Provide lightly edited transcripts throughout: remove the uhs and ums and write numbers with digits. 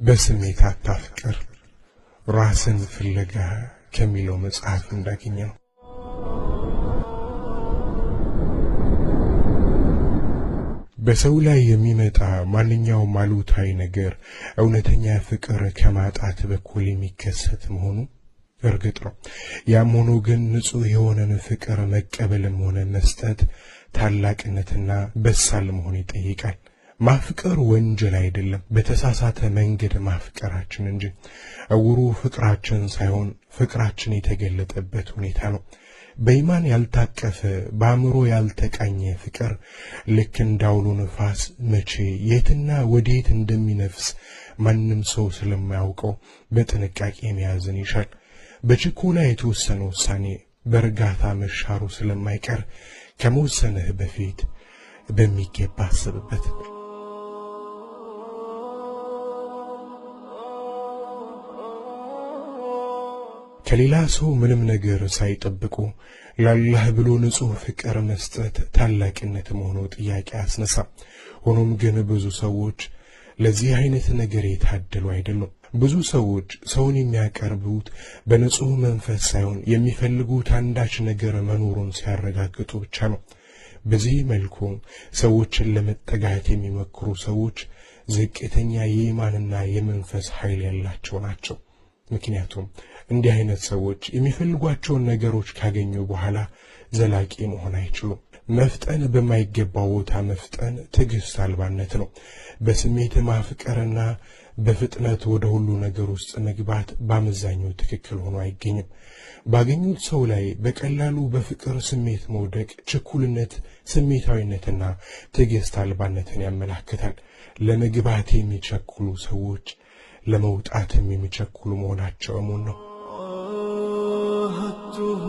በስሜት አታፍቅር ራስን ፍለጋ ከሚለው መጽሐፍ እንዳገኘ ነው። በሰው ላይ የሚመጣ ማንኛውም አሉታዊ ነገር እውነተኛ ፍቅር ከማጣት በኩል የሚከሰት መሆኑ እርግጥ ነው። ያም ሆኖ ግን ንጹሕ የሆነን ፍቅር መቀበልም ሆነ መስጠት ታላቅነትና በሳል መሆን ይጠይቃል። ማፍቀር ወንጀል አይደለም፣ በተሳሳተ መንገድ ማፍቀራችን እንጂ። እውሩ ፍቅራችን ሳይሆን ፍቅራችን የተገለጠበት ሁኔታ ነው። በኢማን ያልታቀፈ፣ በአእምሮ ያልተቃኘ ፍቅር ልክ እንዳውሎ ነፋስ መቼ፣ የትና ወዴት እንደሚነፍስ ማንም ሰው ስለማያውቀው በጥንቃቄ መያዝን ይሻል። በችኮላ የተወሰነ ውሳኔ በእርጋታ መሻሩ ስለማይቀር ከመወሰንህ በፊት በሚገባ አስብበት። ከሌላ ሰው ምንም ነገር ሳይጠብቁ ለአላህ ብሎ ንጹሕ ፍቅር መስጠት ታላቅነት መሆኑ ጥያቄ አስነሳ። ሆኖም ግን ብዙ ሰዎች ለዚህ አይነት ነገር የታደሉ አይደሉም። ብዙ ሰዎች ሰውን የሚያቀርቡት በንጹሕ መንፈስ ሳይሆን የሚፈልጉት አንዳች ነገር መኖሩን ሲያረጋግጡ ብቻ ነው። በዚህ መልኩ ሰዎችን ለመጠጋት የሚሞክሩ ሰዎች ዝቅተኛ የኢማንና የመንፈስ ኃይል ያላቸው ናቸው። ምክንያቱም እንዲህ አይነት ሰዎች የሚፈልጓቸውን ነገሮች ካገኙ በኋላ ዘላቂ መሆን አይችሉም። መፍጠን በማይገባው ቦታ መፍጠን ትዕግስት አልባነት ነው። በስሜት ማፍቀርና በፍጥነት ወደ ሁሉ ነገር ውስጥ መግባት በአመዛኙ ትክክል ሆኖ አይገኝም። ባገኙት ሰው ላይ በቀላሉ በፍቅር ስሜት መውደቅ ችኩልነት፣ ስሜታዊነትና ትዕግስት አልባነትን ያመላክታል። ለመግባት የሚቸኩሉ ሰዎች ለመውጣትም የሚቸኩሉ መሆናቸው እሙን ነው። عاهدته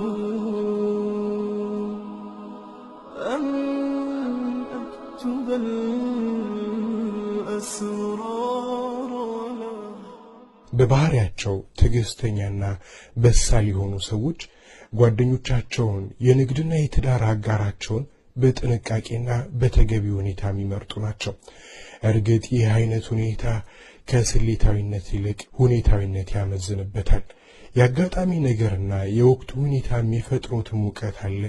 أن أكتب الأسرار له. በባህሪያቸው ትዕግስተኛና በሳል የሆኑ ሰዎች ጓደኞቻቸውን፣ የንግድና የትዳር አጋራቸውን በጥንቃቄና በተገቢ ሁኔታ የሚመርጡ ናቸው። እርግጥ ይህ አይነት ሁኔታ ከስሌታዊነት ይልቅ ሁኔታዊነት ያመዝንበታል። የአጋጣሚ ነገርና የወቅቱ ሁኔታ የሚፈጥሩት ሙቀት አለ።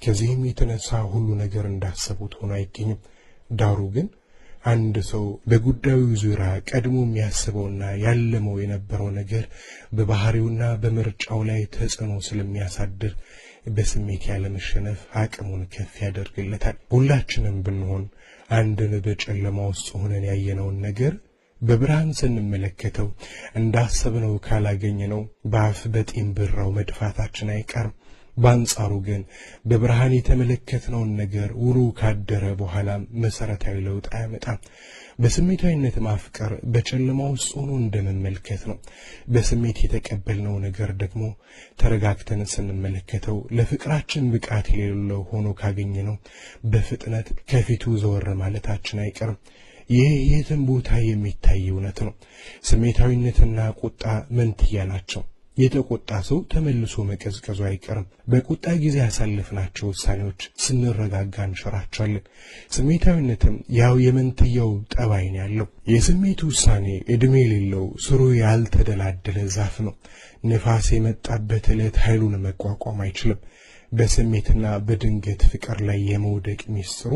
ከዚህም የተነሳ ሁሉ ነገር እንዳሰቡት ሆኖ አይገኝም። ዳሩ ግን አንድ ሰው በጉዳዩ ዙሪያ ቀድሞ የሚያስበውና ያለመው የነበረው ነገር በባህሪውና በምርጫው ላይ ተጽዕኖ ስለሚያሳድር በስሜት ያለመሸነፍ አቅሙን ከፍ ያደርግለታል። ሁላችንም ብንሆን አንድን በጨለማ ውስጥ ሆነን ያየነውን ነገር በብርሃን ስንመለከተው እንዳሰብነው ካላገኘነው በአፍ በጢም ብራው መድፋታችን አይቀርም። በአንጻሩ ግን በብርሃን የተመለከትነውን ነገር ውሎ ካደረ በኋላ መሰረታዊ ለውጥ አያመጣም። በስሜታዊነት ማፍቀር በጨለማ ውስጥ ሆኖ እንደመመልከት ነው። በስሜት የተቀበልነው ነገር ደግሞ ተረጋግተን ስንመለከተው ለፍቅራችን ብቃት የሌለው ሆኖ ካገኘነው በፍጥነት ከፊቱ ዘወር ማለታችን አይቀርም። ይህ የትም ቦታ የሚታይ እውነት ነው። ስሜታዊነትና ቁጣ መንትያ ናቸው። የተቆጣ ሰው ተመልሶ መቀዝቀዙ አይቀርም። በቁጣ ጊዜ ያሳለፍናቸው ውሳኔዎች ስንረጋጋ እንሽራቸዋለን። ስሜታዊነትም ያው የመንትያው ጠባይ ነው ያለው። የስሜት ውሳኔ ዕድሜ የሌለው፣ ስሩ ያልተደላደለ ዛፍ ነው። ንፋስ የመጣበት ዕለት ኃይሉን መቋቋም አይችልም። በስሜትና በድንገት ፍቅር ላይ የመውደቅ ሚስጥሩ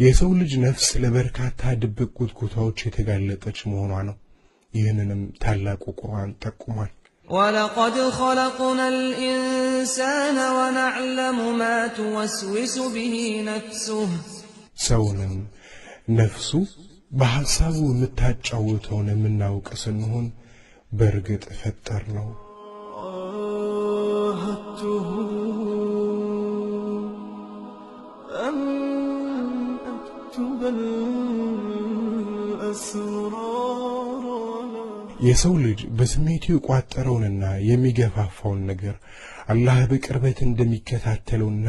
የሰው ልጅ ነፍስ ለበርካታ ድብቅ ጉትጎታዎች የተጋለጠች መሆኗ ነው። ይህንንም ታላቁ ቁርአን ጠቁሟል። ولقد خلقنا الإنسان ونعلم ما توسوس به نفسه. ሰውንም ነፍሱ በሐሳቡ የምታጫውተውን የምናውቅ ስንሆን በእርግጥ ፈጠር ነው። عاهدته أن أكتب الأسرار له. የሰው ልጅ በስሜቱ የቋጠረውንና የሚገፋፋውን ነገር አላህ በቅርበት እንደሚከታተለውና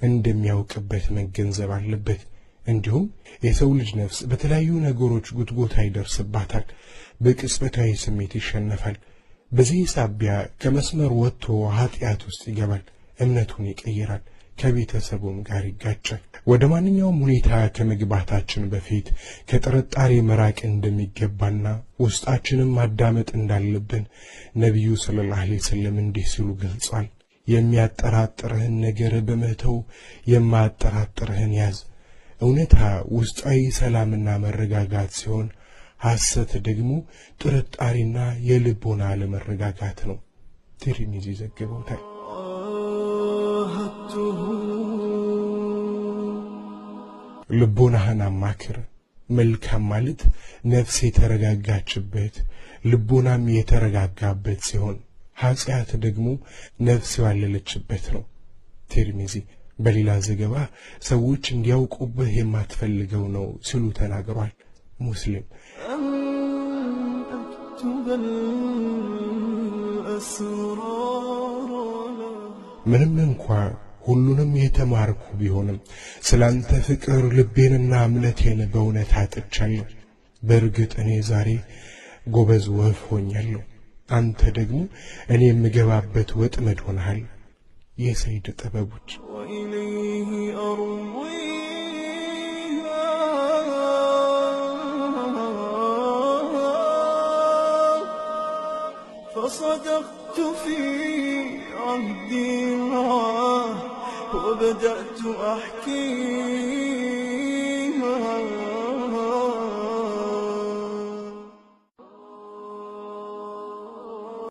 እንደሚያውቅበት መገንዘብ አለበት። እንዲሁም የሰው ልጅ ነፍስ በተለያዩ ነገሮች ጉትጎታ ይደርስባታል፣ በቅጽበታዊ ስሜት ይሸነፋል። በዚህ ሳቢያ ከመስመር ወጥቶ ኃጢአት ውስጥ ይገባል፣ እምነቱን ይቀይራል፣ ከቤተሰቡም ጋር ይጋጫል። ወደ ማንኛውም ሁኔታ ከመግባታችን በፊት ከጥርጣሬ መራቅ እንደሚገባና ውስጣችንም ማዳመጥ እንዳለብን ነቢዩ ሰለላሁ ዐለይሂ ወሰለም እንዲህ ሲሉ ገልጿል። የሚያጠራጥርህን ነገር በመተው የማያጠራጥርህን ያዝ። እውነታ ውስጣዊ ሰላምና መረጋጋት ሲሆን፣ ሐሰት ደግሞ ጥርጣሬና የልቦና አለመረጋጋት ነው። ትርሚዚ ዘግበውታል። عاهدته ልቦናህን አማክር። መልካም ማለት ነፍስ የተረጋጋችበት ልቦናም የተረጋጋበት ሲሆን ኃጢአት ደግሞ ነፍስ የዋለለችበት ነው። ቲርሚዚ በሌላ ዘገባ ሰዎች እንዲያውቁብህ የማትፈልገው ነው ሲሉ ተናግሯል። ሙስሊም أن أكتب الأسرار له ምንም እንኳ ሁሉንም የተማርኩ ቢሆንም ስላንተ ፍቅር ልቤንና እምነቴን በእውነት አጥቻለሁ። በእርግጥ እኔ ዛሬ ጎበዝ ወፍ ሆኛለሁ፣ አንተ ደግሞ እኔ የምገባበት ወጥመድ ሆነሃል። የሰይድ ጥበቦች وإليه أرويها فصدقت في عهدي معه وبدأت أحكيها.